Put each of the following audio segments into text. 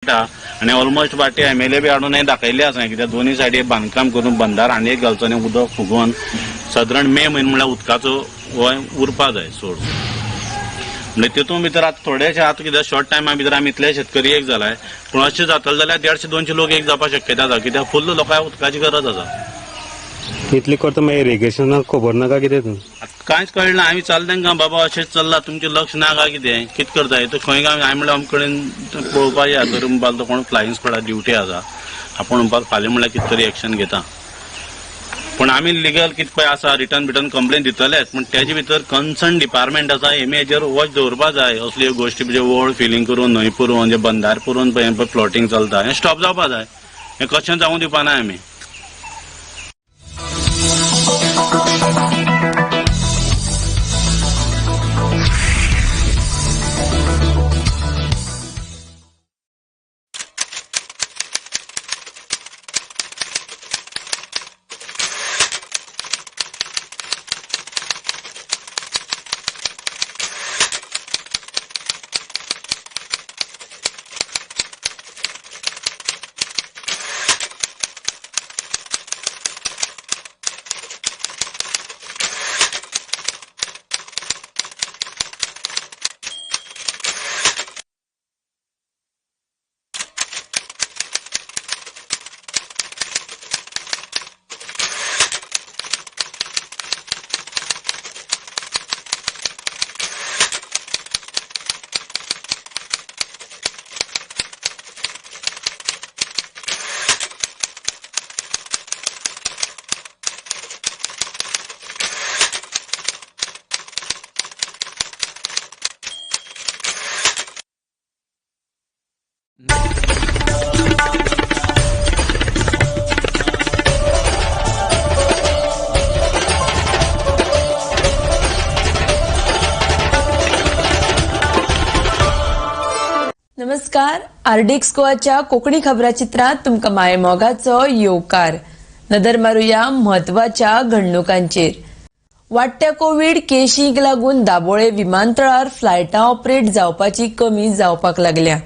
आनी almost party MLA बी हाडून हें दाखयल्लें आसा कित्याक दोनूय सायडी बांदकाम करून बंदार आनी एक घालचो आनी उदक फुगोवन सादारण मे म्हयनो म्हणल्यार उदकाचो हो उरपा जाय सोर्स. म्हणजे तितून भितर आतां थोडेशे आतां कितें शॉर्ट टायमा भितर आमी इतले शेतकरी एक जालाय, पूण अशें जातलें जाल्यार 150-200 लोक एक जावपाक शक्यता आसा कित्याक फुल्ल लोकांक उदकाची गरज आसा. इतली करता मागीर इरिगेशनाक खबर नाका कितें तूं? कांयच कळना. आमी विचारलें तांकां बाबा अशेंच चल्लां तुमचें लक्ष ना काय कितें कितें करता तर खंय काय हांवें म्हणल्यार आमचे कडेन पळोवपाक या तर म्हणपाक तो कोण फ्लायंग स्क्वॉडा ड्युटी आसा आपूण म्हणपाक फाल्यां म्हणल्यार कितें तरी एक्शन घेता. पूण आमी लिगल कितें पळय आसा रिटर्न बिटर्न कंप्लेन दितलेच, पूण तेजे भितर कन्सर्न डिपार्टमेंट आसा हेमी हेजेर वॉच दवरपा जाय. असल्यो गोश्टी म्हणजे ओल्ड फिलींग करून न्हंय पुरोवन जे बंदार पुरोवन पळय प्लॉटींग चलता हें स्टॉप जावपा जाय. हें कशें जावूं दिवपा ना आमी. नमस्कार, आरडीएक्स गोवाच्या कोंकणी खबराचित्रांत तुमकां मायमोगाचो येवकार. नदर मारुया म्हत्वाच्या घडणुकांचेर. वाडट्या कोवीड केशींक लागून दाबोळे विमानतळार फ्लायटां ऑपरेट जावपाची कमी जावपाक लागल्या.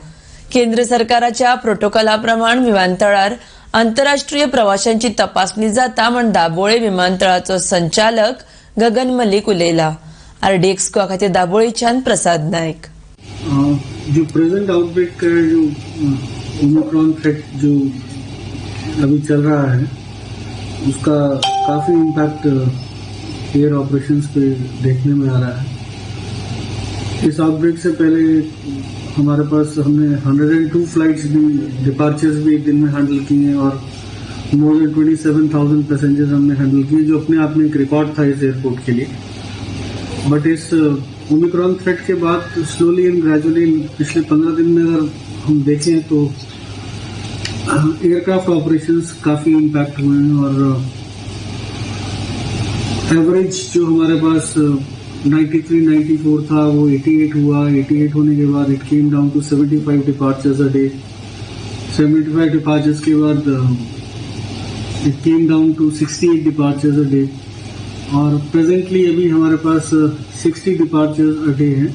केंद्र सरकाराच्या प्रोटोकॉला प्रमाण विमानतळार आंतरराष्ट्रीय प्रवाशांची तपासणी जाता म्हण दाबोळे विमानतळाचो संचालक गगन मलिक उलयला. आरडीएक्स गोवा खातीर दाबोळेच्यान प्रसाद नायक. जो प्रेजेंट आउटब्रेक का जो ओमिक्रॉन थ्रेट जो अभी चल रहा है उसका काफ़ी इम्पैक्ट एयर ऑपरेशंस पे देखने में आ रहा है. इस आउटब्रेक से पहले हमारे पास हमने 102 फ्लाइट्स भी डिपार्चर्स भी एक दिन में हैंडल किए हैं और मोर देन 27,000 पैसेंजर्स हमने हैंडल किए, जो अपने आप में एक रिकॉर्ड था इस एयरपोर्ट के लिए. But is Omicron threat K बाद स्लोली एंड ग्रेजुअली पिछले 15 दिन में अगर हम देखें तो एयरक्राफ्ट ऑपरेशंस काफ़ी इम्पैक्ट हुए हैं और एवरेज जो हमारे पास 93-94 था वो 88 हुआ. 88 होने के बाद it came down to 75 departures a day. 75 departures K बाद it came down to 68 departures a day Aur presently अभी हमारे पास 60 डिपार्चर्स अ डे हैं.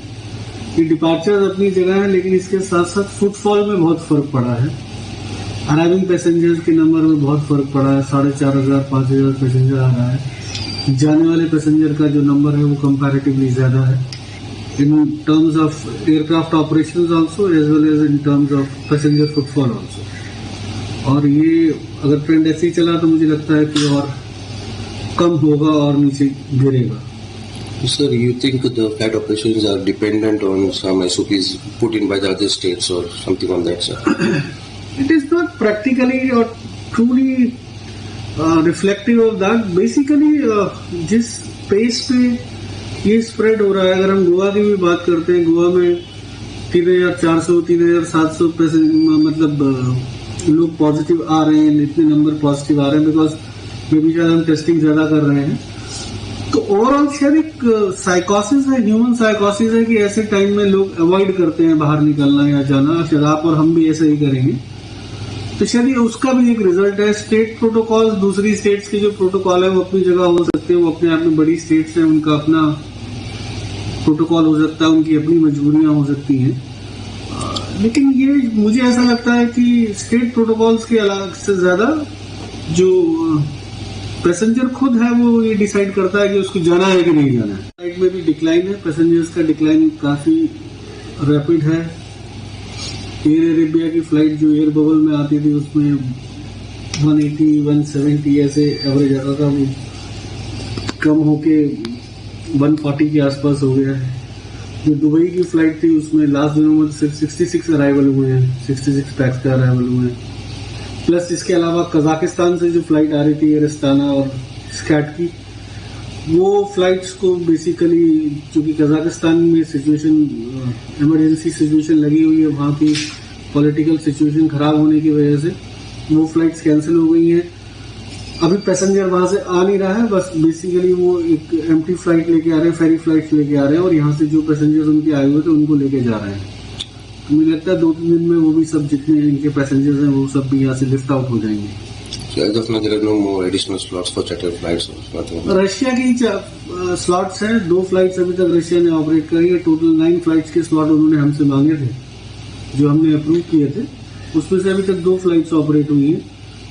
ये डिपार्चर्स अपनी जगह है, लेकिन इसके साथ साथ फुटफॉल में बहुत फ़र्क पड़ा है. अराइविंग पैसेंजर्स के नंबर में बहुत फ़र्क पड़ा है. 4,500 5,000 पैसेंजर आ रहा है. जाने वाले पैसेंजर का जो नंबर है वो कंपैरेटिवली ज़्यादा है in terms of aircraft operations also as well as in terms of passenger footfall also. और ये अगर ट्रेंड ऐसे ही चला तो मुझे लगता है कि और कम होगा और नीचे गिरेगा. Sir, you think the flight operations are dependent on some SOPs put in by the other states or something on that, sir? It is not practically or truly reflective of that. Basically, जिस pace pay ये spread हो रहा है, अगर हम गोवा की भी बात करते हैं, गोवा में 3,400 3,700 मतलब लोग पॉजिटिव आ रहे हैं, इतने नंबर पॉजिटिव आ रहे हैं because may be शायद हम टेस्टिंग ज्यादा कर रहे हैं. तो ओवरऑल शायद एक साइकोसिस है, ह्यूमन साइकोसिस है कि ऐसे टाइम में लोग अवॉइड करते हैं बाहर निकलना या जाना. शायद आप और हम भी ऐसा ही करेंगे, तो शायद ये उसका भी एक रिजल्ट है. स्टेट प्रोटोकॉल, दूसरी स्टेट्स के जो प्रोटोकॉल है वो अपनी जगह हो सकते हैं, वो अपने आप में बड़ी स्टेट्स हैं, उनका अपना प्रोटोकॉल हो सकता है, उनकी अपनी मजबूरियां हो सकती हैं. लेकिन ये मुझे ऐसा लगता है कि स्टेट प्रोटोकॉल्स के अलग से ज़्यादा जो पैसेंजर खुद है वो ये डिसाइड करता है कि उसको जाना है कि नहीं जाना है। फ्लाइट में भी डिक्लाइन है, पैसेंजर्स का डिक्लाइन काफ़ी रैपिड है। एयर अरेबिया की फ्लाइट जो एयर बबल में आती थी उसमें 180 170 ऐसे एवरेज आता था, वो कम होके 140 के आसपास हो गया है। जो दुबई की फ्लाइट थी उसमें लास्ट दिनों में सिर्फ 66 अराइवल हुए हैं, 66 पैक्स का अराइवल हुए हैं। प्लस इसके अलावा कजाकिस्तान से जो फ्लाइट आ रही थी एयर अस्ताना और स्कैट की, वो फ्लाइट्स को बेसिकली चूँकि कजाकिस्तान में सिचुएशन इमरजेंसी सिचुएशन लगी हुई है, वहाँ की पॉलिटिकल सिचुएशन ख़राब होने की वजह से वो फ्लाइट्स कैंसिल हो गई हैं। अभी पैसेंजर वहाँ से आ नहीं रहा है, बस बेसिकली वो एक एम्प्टी फ्लाइट लेके आ रहे हैं, फेरी फ्लाइट्स लेके आ रहे हैं और यहाँ से जो पैसेंजर्स उनके आए हुए थे उनको लेके जा रहे हैं। तो मुझे लगता है 2-3 दिन में वो भी सब जितने इनके पैसेंजर्स हैं वो सब भी यहाँ से लिफ्ट आउट हो जाएंगे। So as of now there are no more additional slots for charter flights or nothing. Russia की स्लॉट्स हैं, 2 फ्लाइट्स अभी तक रशिया ने ऑपरेट करी है। टोटल 9 फ्लाइट्स के स्लॉट उन्होंने हमसे मांगे थे जो हमने अप्रूव किए थे, उसमें से अभी तक 2 फ्लाइट्स ऑपरेट हुई हैं।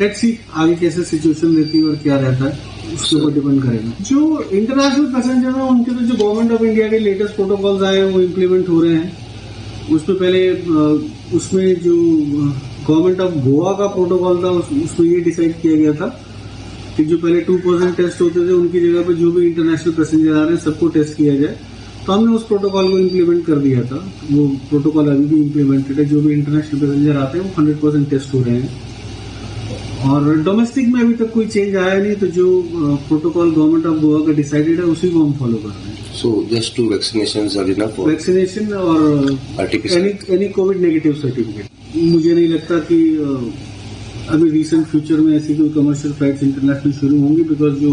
Let's see आगे कैसे सिचुएशन रहती है और क्या रहता है, उसके ऊपर डिपेंड करेगा। जो इंटरनेशनल पैसेंजर हैं उनके तो जो government of India K latest protocols आए हैं वो इम्प्लीमेंट हो रहे हैं। उसमें पहले उसमें जो गवर्नमेंट ऑफ गोवा का प्रोटोकॉल था उसमें ये डिसाइड किया गया था कि जो पहले 2% टेस्ट होते थे उनकी जगह पर जो भी इंटरनेशनल पैसेंजर आ रहे हैं सबको टेस्ट किया जाए, तो हमने उस प्रोटोकॉल को इम्प्लीमेंट कर दिया था। वो प्रोटोकॉल अभी भी इम्प्लीमेंटेड है, जो भी इंटरनेशनल पैसेंजर आते हैं वो 100% टेस्ट हो रहे हैं। और डोमेस्टिक में अभी तक कोई चेंज आया नहीं, तो जो प्रोटोकॉल गवर्नमेंट ऑफ गोवा का डिसाइडेड है उसी को हम फॉलो कर रहे हैं। So just 2 vaccinations are enough for vaccination Aur any Covid negative certificate. मुझे नहीं लगता कि अभी रिसेंट फ्यूचर में ऐसी कोई कमर्शियल फ्लाइट्स इंटरनेशनल शुरू होंगी, because जो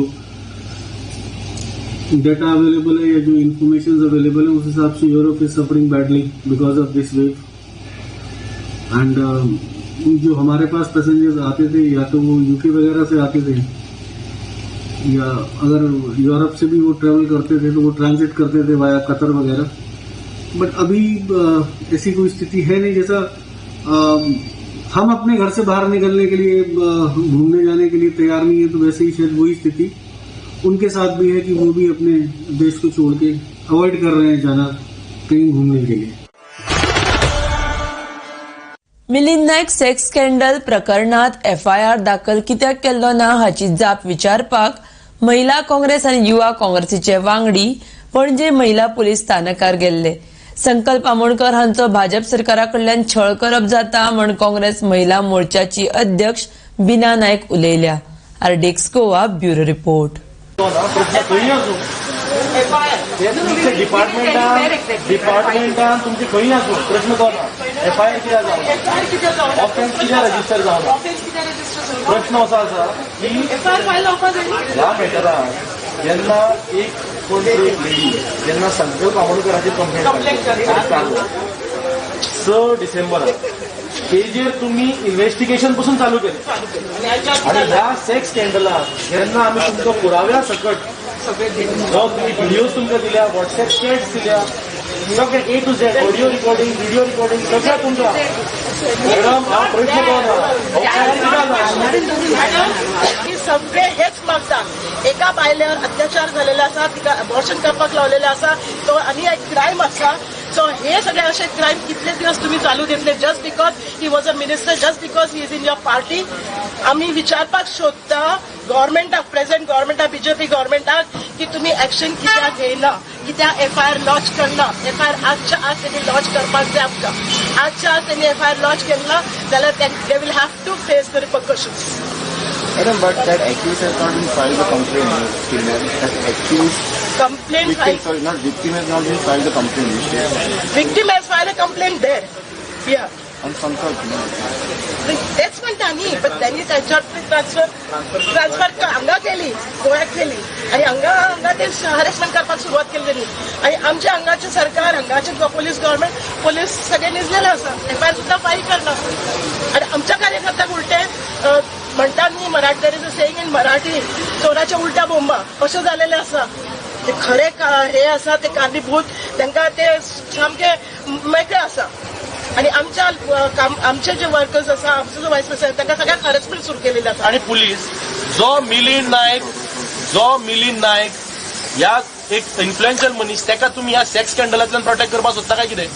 डेटा अवेलेबल है या जो इन्फॉर्मेशन अवेलेबल है उस हिसाब से Europe is suffering badly because of this wave. And जो हमारे पास पैसेंजर्स आते थे या तो वो यूके वगैरह से आते थे या अगर यूरोप से भी वो ट्रैवल करते थे तो वो ट्रांजिट करते थे वाया कतर वगैरह, बट अभी ऐसी कोई स्थिति है नहीं। जैसा हम अपने घर से बाहर निकलने के लिए घूमने जाने के लिए तैयार नहीं है, तो वैसे ही शायद वही स्थिति उनके साथ भी है कि वो भी अपने देश को छोड़ के अवॉइड कर रहे हैं जाना कहीं घूमने के लिए। मिलिंद नायक सेक्स स्कॅन्डल प्रकरणात एफआयआर दाखल कित्याक केल्लो ना हाची जाप विचारपाक महिला काँग्रेस आनी युवा काँग्रेसीचे वांगडी पणजे महिला पुलीस स्थानकार गेल्ले। संकल्प आमोणकर हांचो भाजप सरकारा कडल्यान छळ करप जाता म्हण काँग्रेस महिला मोर्चाची अध्यक्ष बिना Naik उलयल्या। RDX Goa bureau report. डिपार्टमेंटान तुमचे खंय आसूं प्रश्न तो ना, एफआयआर कित्याक जावना, ऑफेन्स कित्याक रजिस्टर जावना, प्रश्न असो आसा की ह्या मॅटरान जेन्ना एक कोण एक लेडी जेन्ना संकल्प आमोणकराचेर कंप्लेंट 6 डिसेंबराक तेजेर तुमी इन्व्हेस्टिगेशन पसून चालू केलें आनी ह्या सेक्स स्कॅन्डलाक जेन्ना आमी तुमकां पुराव्या सकट जो तुमी व्हिडियोज तुमकां दिल्या, व्हॉट्सएप चॅट्स दिल्या, सगळे A to Z audio recording video recording सगळें तुमकां। मॅडम हांव प्रश्न तो ना, सगळे हेच मागता एका बायलेवर अत्याचार झालेला आसा, तिका अबॉर्शन करपाक लावलेले आसा, तो आनी एक क्रायम आसा। सो हे सगळे अशे क्रायम कितले दिवस तुम्ही चालू घेतले just because he was a minister, just because he is in your party. आमी विचारपाक सोदता गव्हर्मेंटाक, प्रेझेंट गव्हर्मेंटाक, बीजेपी गव्हर्मेंटाक की तुम्ही एक्शन कित्याक घेयना, कित्याक एफआयआर लॉन्च करना। एफआयआर आजच्या आज त्यांनी लॉन्च करपाक जाय आमकां। आजच्या आज त्यांनी एफआयआर लॉन्च केला ना जाल्यार they will have to face the repercussions. Madam, but that accused has not been filed the complaint still. That accused complaint victim, filed. Sorry, not victim has not been filed the complaint. Victim has filed a complaint there. Yeah. On Sankalp. No. तेच म्हणटा न्ही, पण त्यांनी त्यांच्यावर transfer हांगा केली, गोव्याक केली आनी हांगा हांगा ते हरेसमेंट करपाक सुरवात केली त्यांनी। आनी आमच्या हांगाचें सरकार, हांगाचें पोलीस गव्हर्मेंट, पोलीस सगळे निजलेले आसा, एफआयआर सुद्दां फायल करना। आनी आमच्या कार्यकर्त्याक उलटे म्हणटा न्ही, Marathi there is a saying in Marathi, चोराच्या उलट्या बोंबा अशें जालेलें आसा। ते खरें हे आसा ते कारणीभूत तांकां ते सामके मेकळे आसा। आणि आमच्या आमचे जे वर्कर्स आसा, आमचो जो वायस प्रेसिडेंट, तांकां सगळ्यांक हॅरेसमेंट सुरू केलेले आसा. आणि पुलीस जो मिलिंद नायक ह्या एक इन्फ्लुएन्शियल मनीस, ताका तुमी ह्या सेक्स स्कॅन्डलांतल्यान प्रोटेक्ट करपाक सोदता काय कितें?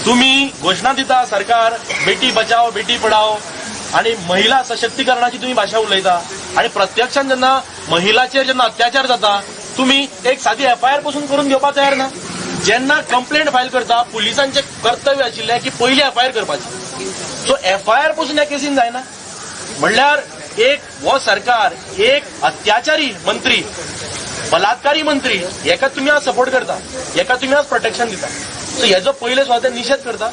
तुमी घोशणा दिता सरकार बेटी बचाओ बेटी पढाओ आणि महिला सशक्तीकरणाची तुम्ही भाशा उलयता आणि प्रत्यक्षान जेन्ना महिलाचेर जेन्ना अत्याचार जाता तुम्ही एक सादी एफआयआर पसून करून घेवपाक तयार ना. जेन्ना कंप्लेंट फायल करता पुलिसांचें कर्तव्य आशिल्लें की पयली एफआयआर करपाची. सो एफआयआर पसून ह्या केसीन जायना. म्हणल्यार एक हो सरकार एक अत्याचारी मंत्री, बलात्कारी मंत्री, हेका तुमी आज सपोर्ट करता, हेका तुमी आज प्रोटेक्शन दिता. सो हेजो पयले सुवातेर निशेध करता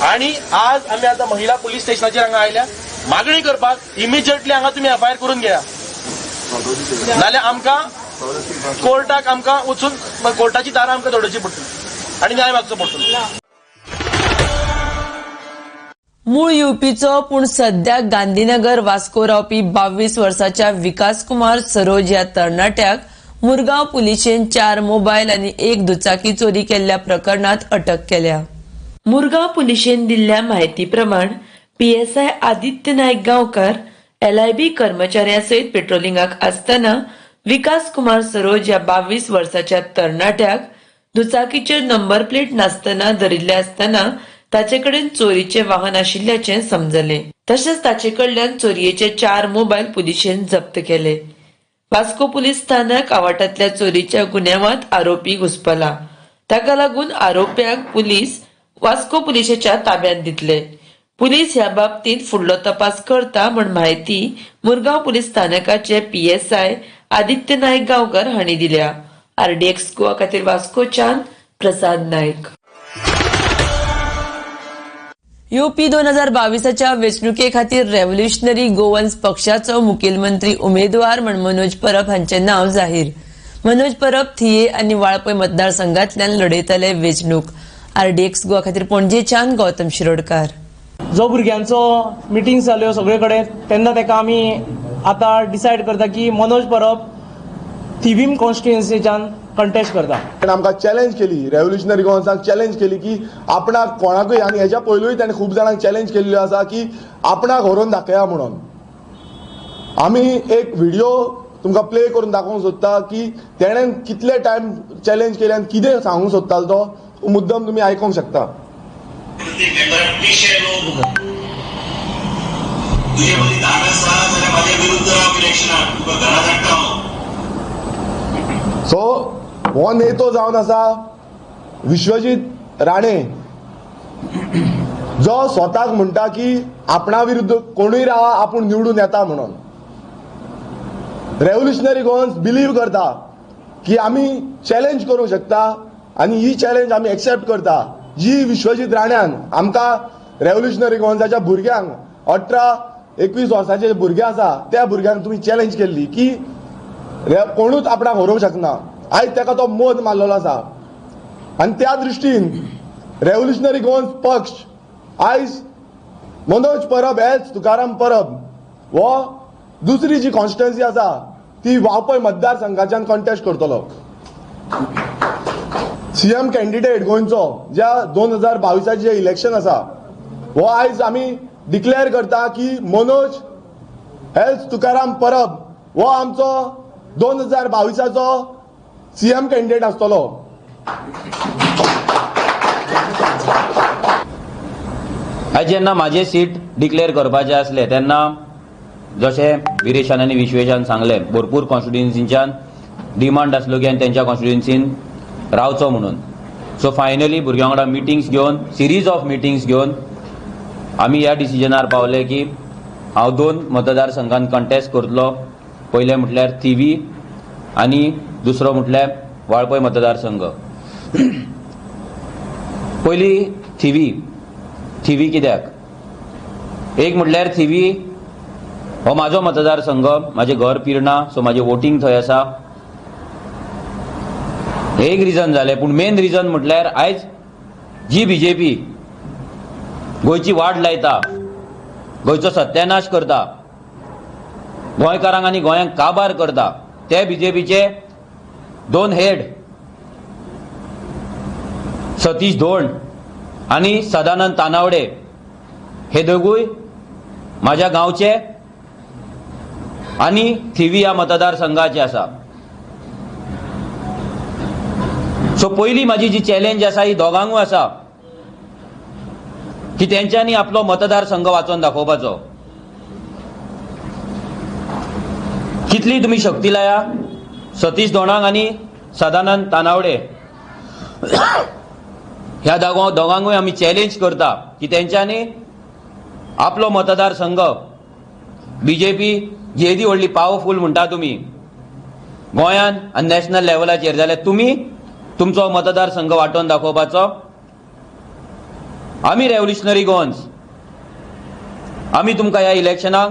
आणि आज आमी आतां महिला पुलीस स्टेशनाचेर हांगा आयल्या मागणी करपाक इमिजिएटली हांगा तुमी एफआयआर करून घेया, नाल्यार आमकां कोर्टाक आमकां वचून कोर्टाची दारां आमकां धडोवची पडटली आनी न्याय मागचो पडटलो. मूळ युपीचो पूण सध्या गांधीनगर वास्को रावपी 22 वर्साच्या विकास कुमार सरोज ह्या तरणाट्याक मुरगांव पुलिशेन 4 मोबायल आनी 1 दुचाकी चोरी केल्ल्या प्रकरणात अटक केल्या. मुरगांव पुलिशेन दिल्ल्या म्हायती प्रमाण पीएसआय आदित्य नायक गांवकार एलआयबी कर्मचाऱ्या सयत पेट्रोलिंगाक आसतना विकास कुमार सरोज ह्या 22 वर्साच्या तरणाट्याक दुचाकीचेर नंबर प्लेट नासतना धरिल्ले आसतना ताचे कडेन चोरीचे वाहन आशिल्ल्याचें समजलें. तशेंच ताचे कडल्यान चोरयेचे 4 मोबायल पुलिशेन जप्त केले. वास्को पुलीस स्थानक आवाठांतल्या चोरीच्या गुन्यांवांत आरोपी घुस्पला. ताका लागून आरोप्याक पुलीस वास्को पुलिशेच्या ताब्यांत दितले. पुलीस ह्या बाबतींत फुडलो तपास करता म्हण म्हायती मुरगांव पुलीस स्थानकाचे पीएसआय आदित्य नायक गांवकर हांणी दिल्या. आरडीएक्स गोवा खातीर वास्कोच्यान प्रसाद नायक. यूपी 2022च्या वेंचणुके खातीर रेव्होल्युशनरी गोवन्स पक्षाचो मुखेलमंत्री उमेदवार म्हण मनोज परब हांचें नांव जाहीर. मनोज परब थिये आनी वाळपय मतदारसंघांतल्यान लढयतले वेंचणूक. आरडीएक्स गोवा खातीर पणजेच्यान गौतम शिरोडकार. जो भुरग्यांचो मिटींग जाल्यो सगळे कडेन तेन्ना ताका आमी आतां डिसायड करता की मनोज परब थिवीम कॉन्स्टिट्युएन्सीच्यान कंटेस्ट करता. आमकां चॅलेंज केली, रेव्होल्युशनरी गोवन्साक चॅलेंज केली की आपणाक कोणाकूय, आनी हेच्या पयलूय ताणें खूब जाणांक चॅलेंज केल्ल्यो आसा की आपणाक व्हरून दाखया म्हणून. आमी एक व्हिडिओ तुमकां प्ले करून दाखोवंक सोदता की तेणें कितले टायम चॅलेंज केले आनी कितें सांगूंक सोदतालो तो मुद्दम तुमी आयकोंक शकता. सो हो नेतो जावन आसा विश्वजीत राणे, जो स्वताक म्हणटा की आपणा विरुद्ध कोणूय रावा आपूण निवडून येता म्हणून. रेव्होल्युशनरी गोवन्स बिलीव करता की आमी चॅलेंज करूंक शकता आनी ही चॅलेंज आमी एक्सेप्ट करता जी विश्वजीत राण्यान आमकां रेव्होल्युशनरी गोवन्साच्या भुरग्यांक 18-21 वर्साचे भुरगे आसा त्या भुरग्यांक तुमी चॅलेंज केल्ली की कोणूच आपणाक हरोवंक शकना. आयज ताका तो मोद मारलेलो आसा आनी त्या दृश्टीन रेव्होल्युशनरी गोवन्स पक्ष आयज मनोज परब एच तुकाराम परब हो दुसरी जी कॉन्स्टिट्युएन्सी आसा ती वाळपय मतदारसंघाच्यान कॉन्टेस्ट करतलो. सीएम कॅन्डिडेट गोंयचो ज्या 2022 जे इलेक्शन आसा हो आयज आमी डिक्लेअर करता की मनोज एच तुकाराम परब हो आमचो 2022 सीएम कॅन्डिडेट आसतलो. आयज जेन्ना म्हाजें सीट डिक्लेअर करपाचें आसलें तेन्ना जशें विरेशान आनी विश्वेशान सांगलें, भरपूर कॉन्स्टिट्युएन्सीच्यान डिमांड आसलो की आनी तेंच्या कॉन्स्टिट्युएन्सीन रावचो म्हणून. सो फायनली भुरग्यां वांगडा मिटिंग्स घेवन, सिरीज ऑफ मिटिंग्स घेवन आमी ह्या डिसिजनार पावले की हांव 2 मतदारसंघान कंटेस्ट करतलो. पयलें म्हटल्यार थिवी आनी दुसरो म्हटल्यार वाळपय मतदारसंघ. पयली थिवी. थिवी कित्याक? एक म्हटल्यार थिवी हो म्हाजो मतदारसंघ, म्हाजें घर पिर्णा, सो म्हाजें वोटींग थंय आसा, एक रिजन जालें. पूण मेन रिजन म्हटल्यार आयज जी बीजेपी गोंयची वाट लायता, गोंयचो सत्यानाश करता, गोंयकारांक आनी गोंयांक काबार करता, ते बीजेपीचे 2 हेड सतीश धोंड आनी सदानंद तानावडे हे दोगूय म्हाज्या गांवचे आनी थिवी ह्या मतदारसंघाचे आसा. सो पयली म्हाजी जी चॅलेंज आसा ही दोगांकूय आसा की तेंच्यांनी आपलो मतदारसंघ वाचोवन दाखोवपाचो. कितली तुमी शक्ती लाया सतीश दोणांक आनी सदानंद तानावडे ह्या दोगांकूय आमी चॅलेंज करता की तेंच्यांनी आपलो मतदारसंघ बीजेपी येदी व्हडली पावरफूल म्हणटा तुमी गोंयान आनी नॅशनल लेवलाचेर, जाल्यार तुमी तुमचो मतदारसंघ वांटोवन दाखोवपाचो. आमी रेव्होल्युशनरी गोवन्स आमी तुमकां ह्या इलेक्शनाक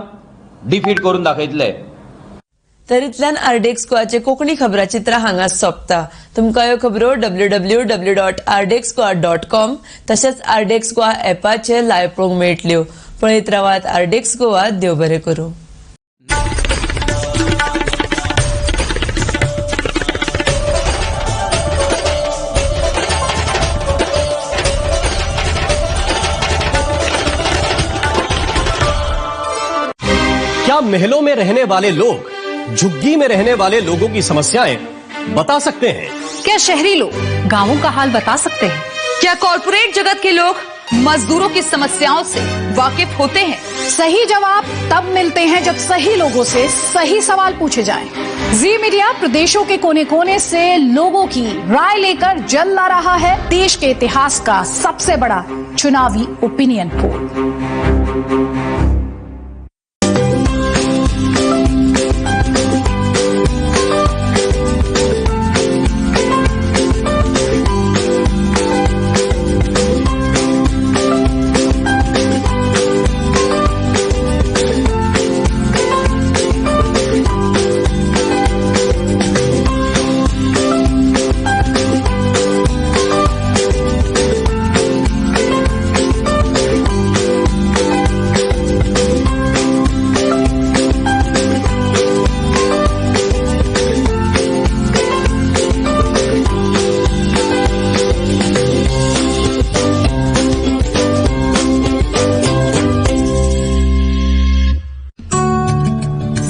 डिफीट करून दाखयतले. तर इतल्यान आरडीएक्स गोवाचे कोंकणी खबराचित्र हांगा सोंपता. तुमकां ह्यो खबरो www.rdxgoa.com तशेंच आरडीएक्स गोवा एपाचेर लायव्ह पळोवंक मेळटल्यो. पळयत रावात आरडीएक्स गोवा. देव बरें करूं. क्या महलों में रहने वाले लोग झुग्गी में रहने वाले लोगों की समस्याएं बता सकते हैं? क्या शहरी लोग गांवों का हाल बता सकते हैं? क्या कॉर्पोरेट जगत के लोग मजदूरों की समस्याओं से वाकिफ होते हैं? सही जवाब तब मिलते हैं जब सही लोगों से सही सवाल पूछे जाएं। जी मीडिया प्रदेशों के कोने कोने से लोगों की राय लेकर जल ला रहा है देश के इतिहास का सबसे बड़ा चुनावी ओपिनियन पोल।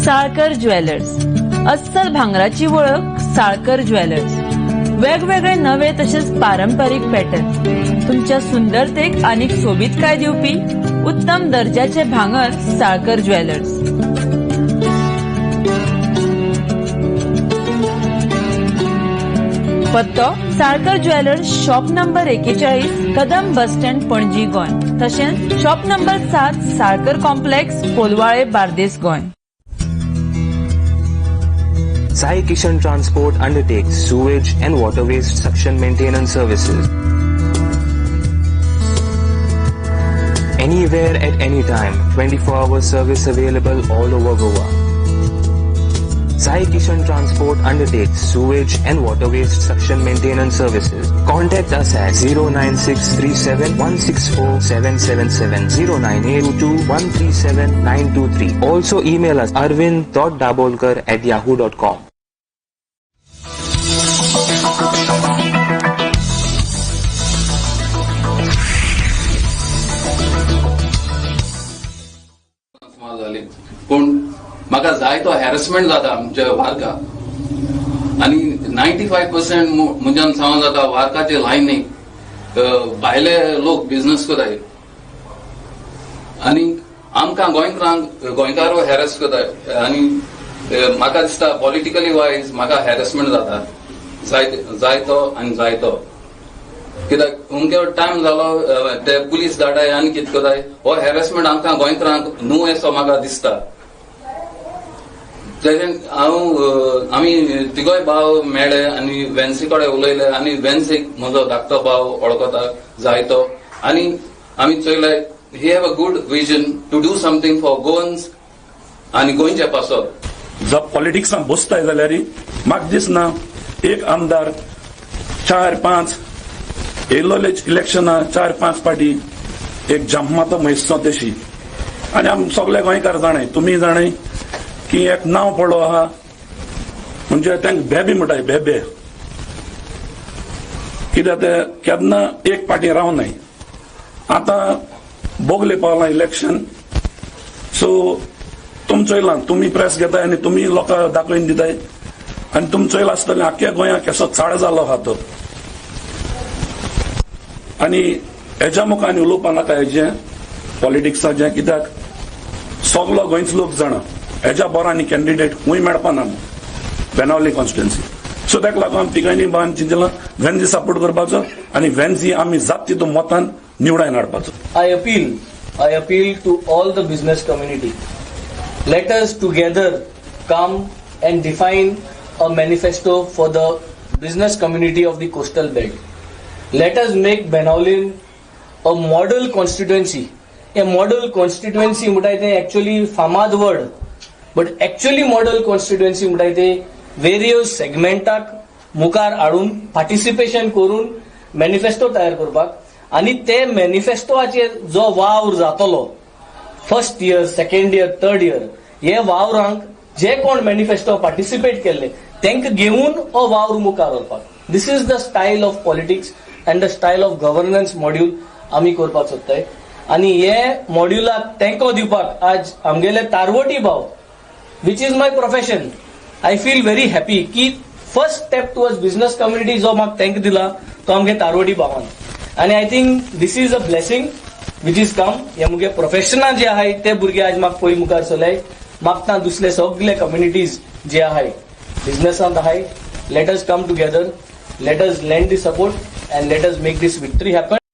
साळकर ज्वेलर्स, अस्सल भांगराची वळख साळकर ज्वेलर्स. वेगवेगळे नवे तशेंच पारंपरीक पॅटर्न, तुमच्या सुंदरतेक आनी सोबीतकाय दिवपी उत्तम दर्जाचे भांगर साळकर ज्वेलर्स. पत्तो Salkar jewellers, shop number 41, Kadamba bus stand, Panaji, Goa. तशेंच shop number 7, Salkar complex, Colvale, Bardez, Goa. Sai Kishan Transport undertakes sewage and water waste suction maintenance services. Anywhere at any time, 24-hour service available all over Goa. Sai Kishan Transport undertakes sewage and water waste suction maintenance services. Contact us at 09637 164 777 09822 137 923. Also email us arvind.dabolkar@yahoo.com. पूण म्हाका जायतो harassment जाता आमच्या वार्का आनी 95% म्हज्यान सांगूंक जाता वार्काचे लायनीक भायले लोक बिझनस करताय आनी आमकां गोंयकारांक गोंयकारो हॅरस करताय आनी म्हाका दिसता पॉलिटिकली वायज म्हाका हॅरसमेंट जाता जायतो आनी जायतो कित्याक अमके टायम जालो ते पुलीस धाडाय आनी कितें करताय हो हॅरसमेंट आमकां गोंयकारांक न्हू असो म्हाका दिसता. हांव आमी तिगोय भाव मेळ्ळे आनी वेन्सी कडेन उलयले आनी वेन्सीक म्हजो धाकटो भाव वळखता जायतो आनी आमी चोयले he have a good vision to do something for Goans आनी गोंयचे पासत. जर पॉलिटिक्सान बसताय जाल्यार म्हाका दिसना एक आमदार 4-5 येयल्ले इलेक्शना 4-5 पाटी एक जम्प मारता म्हयसो तशी आनी आमी सगळे गोंयकार जाणाय, तुमी जाणाय की एक नांव पडलो आहा म्हणजे तांकां बेबे म्हणटाय, बेबे कित्याक ते केन्ना एक पाटी रावनाय. आतां बोगले पावलां इलेक्शन, सो तुम चोयलां, तुमी प्रेस घेताय आनी तुमी लोकांक दाखोवन दिताय आनी तुम चोयलां आसतलें आख्ख्या गोंयाक केसो चाळ जालो आहा तो. आनी हेज्या मुखार आनी उलोवपा नाका हेजें पॉलिटिक्साचें, कित्याक सगलो गोंयचो लोक जाणा हेज्या बरो आनी कॅन्डिडेट खूंय मेळपा ना बेनावली कॉन्स्टिट्युएन्सी. सो ताका लागून आमी तिगांनी बान चिंतलां वेन्जी सपोर्ट करपाचो आनी वेन्जी आमी जात तितून मतान निवडायन हाडपाचो. I appeal to all the business community. Let us together come and define a manifesto for the business community of the coastal belt. Let us make Benaulim a model constituency. A model constituency म्हणटाय तें actually फामाद word, but actually model constituency म्हणटाय तें various सेगमेंटाक मुखार हाडून participation करून manifesto तयार करपाक आनी ते मॅनिफेस्टोचेर जो वावर जातलो first year, second year, third year हे वावरांक जे कोण मॅनिफेस्टो पार्टिसिपेट केल्ले तांकां घेवन हो वावर मुखार व्हरपाक. This is the style of politics and the style of governance module आमी करपाक सोदताय. आनी हे मॉड्युलाक तेंको दिवपाक आज आमगेले तारवटी भाव, which is my profession, I feel very happy की first step towards business community जो म्हाका तेंको दिला तो आमगे तारवटी भावान. आनी I think this is a blessing which is come. हे मुगे प्रोफेशनां जे आहाय ते भुरगे आज म्हाका पयलीं मुखार सरले. मागता दुसरे सगळे कम्युनिटीज जे आहाय बिझनेसांत आहाय, let us come together, let us lend the support and let us make this victory happen.